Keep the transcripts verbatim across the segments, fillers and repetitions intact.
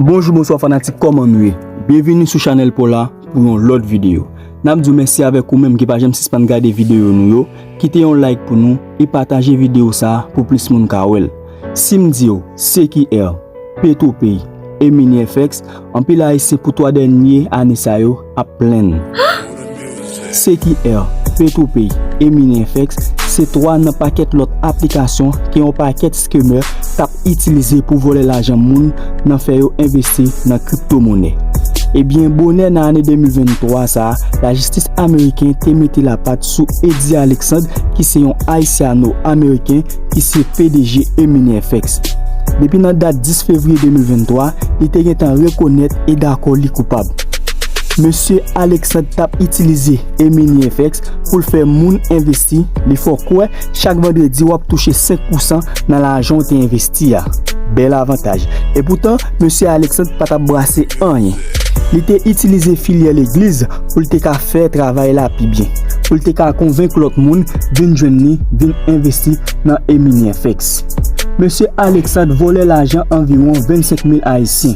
Bonjou, bonswa fanatik, kòman nou ye? Byenvini sou chanèl pa w la pou yon lòt videyo. N ap di w mèsi avèk ou menm ki pa janm sispann gade videyo nou yo. Kite yon like pou nou e pataje videyo sa a pou plis moun ka wè l. Si m di w C Q R, Petopay e MiniFX, anpil Ayisyen pou twa dènye ane sa yo ap plenn. C Q R, Petopay e MiniFX se twa nan pakèt lòt aplikasyon ke yon pakèt scammer t ap itilize pou vòlè lajan moun nan fè yo envesti nan kriptomonè. Ebyen, bonè nan ane de mil venntwa sa a, lajistis ameriken te mete lapat sou Eddy Alexandre, ki se yon Ayisyano-Ameriken ki se P D G e MiniFX. Depi nan dat dis fevriye de mil venntwa, li te gentan rekonèt e dakò li koupab. Mesye Alexandre t ap itilize e MiniFX pou l fè moun envesti. Li fè w kwè chak vandredi w ap touche senk pousan nan lajan w te envesti a. Bèl avantaj. Epoutan, mesye Alexandre pa t ap brase anyen. Li te itilize filyè legliz pou l te ka fè travay la pi byen, pou l te ka konvenk lòt moun vin jwenn li, vin envesti nan e MiniFX. Mesye Alexandre vòlè lajan anviwon vennsenk mil Ayisyen.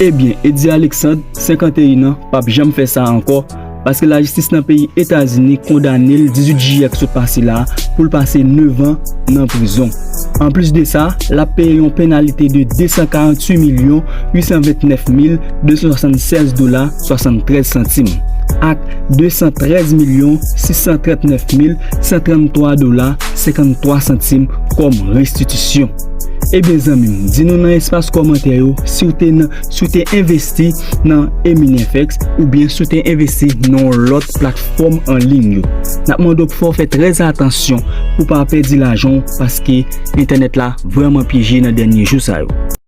Ebyen, Eddy Alexandre, senkanteyen an, p ap janm fè sa ankò, paske lajistis nan peyi Etazini kondane l dizuit jiyè k sot pase la pou l pase nèf an nan prizon. Anplis de sa, l ap peye yon penalite de de san karanntuit milyon uit san vennèf mil de san swasannsèz dola swasanntrèz santim ak de san trèz milyon sis san trannèf mil san tranntwa dola senkanntwa santim kòm restitisyon. Ebyen zanmi m, di nou nan espas kòmantè yo si w te nan, si w te envesti nan e MiniFX oubyen si w te envesti nan yon lòt platfòm an liy yo. N ap mande w pou fè w fè trè atansyon pou w pa pèdi lajan w, paske entènèt la vrèman pyeje nan dènye jou sa yo.